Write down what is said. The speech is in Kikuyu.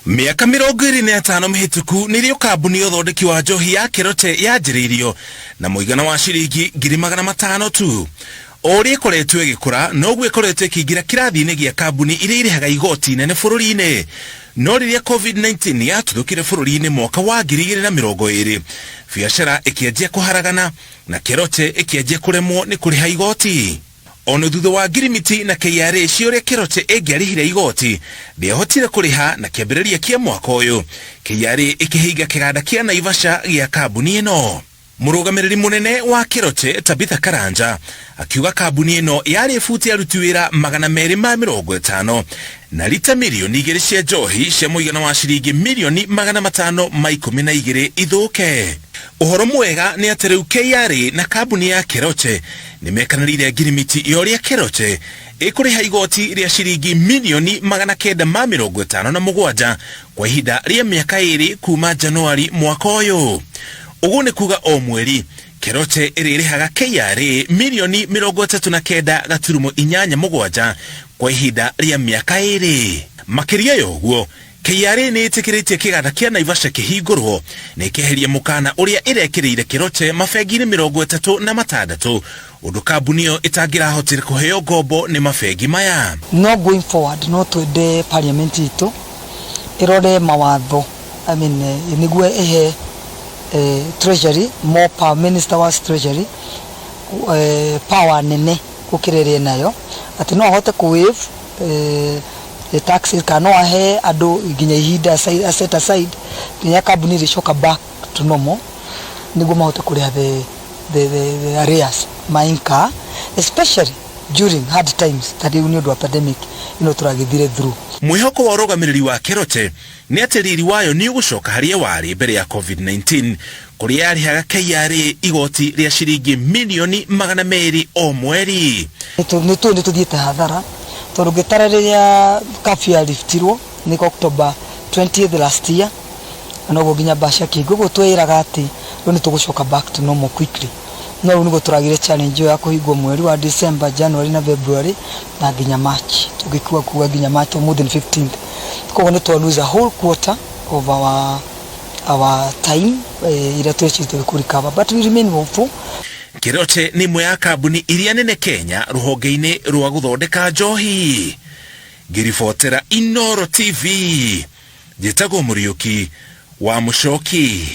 Mĩaka 25 mĩhĩtũku nĩrĩo kambuni ya ũthondeki wa njohi ya Keroche yanjĩrĩirio na mũigana wa ciringi 500,000 tu. O ũrĩa ĩkoretwo ĩgĩkũra, noguo ĩkoretwo ĩkĩingĩra kĩrathi-inĩ gĩa kambuni iria irĩhaga igoti nene bũrũri-inĩ. No rĩrĩa Covid-19 yatuthũkire bũrũri-inĩ mwaka wa 2020, biacara ĩkĩanjia kũharagana na Keroche ĩkĩanjia kũremwo nĩ kũrĩha igoti. Ona thutha wa ngirimiti na KRA cia ũrĩa Keroche ĩngĩarĩhire igoti, ndĩahotire kũrĩha na kĩambĩrĩria kĩa mwaka ũyũ, KRA ĩkĩhinga kĩganda kĩa Naivasha gĩa kambuni ĩno. Mũrũgamĩrĩri mũnene wa Keroche Tabitha Karanja akiuga kambuni ĩno yarĩ ĩbute aruti wĩra 250 na rita mirioni 2 cia njohi cia mũigana wa ciringi mirioni 512 ithũke. Ũhoro mwega nĩ atĩ rĩu KRA na kambuni ya Keroche nĩmekanĩrĩire ngirimiti ya ũrĩa Keroche ĩkũrĩha igoti rĩa ciringi mirioni 957 kwa ihinda rĩa mĩaka 2 kuma Januari mwaka ũyũ. Ũguo nĩ kuga o mweri Keroche ĩrĩrĩhaga KRA mirioni 39.87 kwa ihinda rĩa mĩaka 2. Makĩria ya ũguo, KRA nĩ ĩtĩkĩrĩtie kĩganda kĩa Naivasha kĩhingũrwo na ĩkeheria mũkana ũrĩa ĩrekĩrĩire Keroche mabengi-inĩ 36, ũndũ kambuni ĩyo ĩtangĩrahotire kũheo ngombo nĩ mabengi maya. No going forward no twende parliament itũ ĩrore mawatho, I mean, nĩguo ĩhe treasury more power, minister wa treasury power nene gũkĩra ĩrĩa ĩnayo, atĩ no ahote kũ waive taxes kana no ahe andũ nginya ihinda a set aside nginya kambuni ĩrĩcoka back to normal nĩguo mahote kũrĩha the arrears ma incur, especially during hard times ta rĩu nĩ ũndũ wa pandemic ĩno tũragĩthire through. Mwĩhoko wa ũrũgamĩrĩri wa Keroche nĩ atĩ riri wayo nĩ ũgũcoka harĩa warĩ mbere ya COVID-19, kũrĩa yarĩhaga KRA igoti rĩa ciringi mirioni 200 o mweri. Nĩ tũĩ nĩ tũthiĩte hathara tondũ ngĩtara rĩrĩa curfew ya liftirwo nĩ October 20th last year, na noguo nginya mbaca kĩngĩ, ũguo twĩraga atĩ rĩu nĩ tũgũcoka back to normal quickly, no rĩu nĩguo tũragire challenge ĩyo ya kũhingwo mweri wa December, January na February na nginya March, tũngĩkiuga kuga nginya March, ũmũthĩ nĩ 15th, koguo nĩ twa lose a whole quarter of our time ĩrĩa twecirĩtie kũ recover, but we remain hopeful. Keroche nĩ ĩmwe ya kambuni iria nene Kenya rũhonge-inĩ rwa gũthondeka njohi. Ngĩribotera Inooro TV, njĩtagwo Mũriũki wa Mũcoki.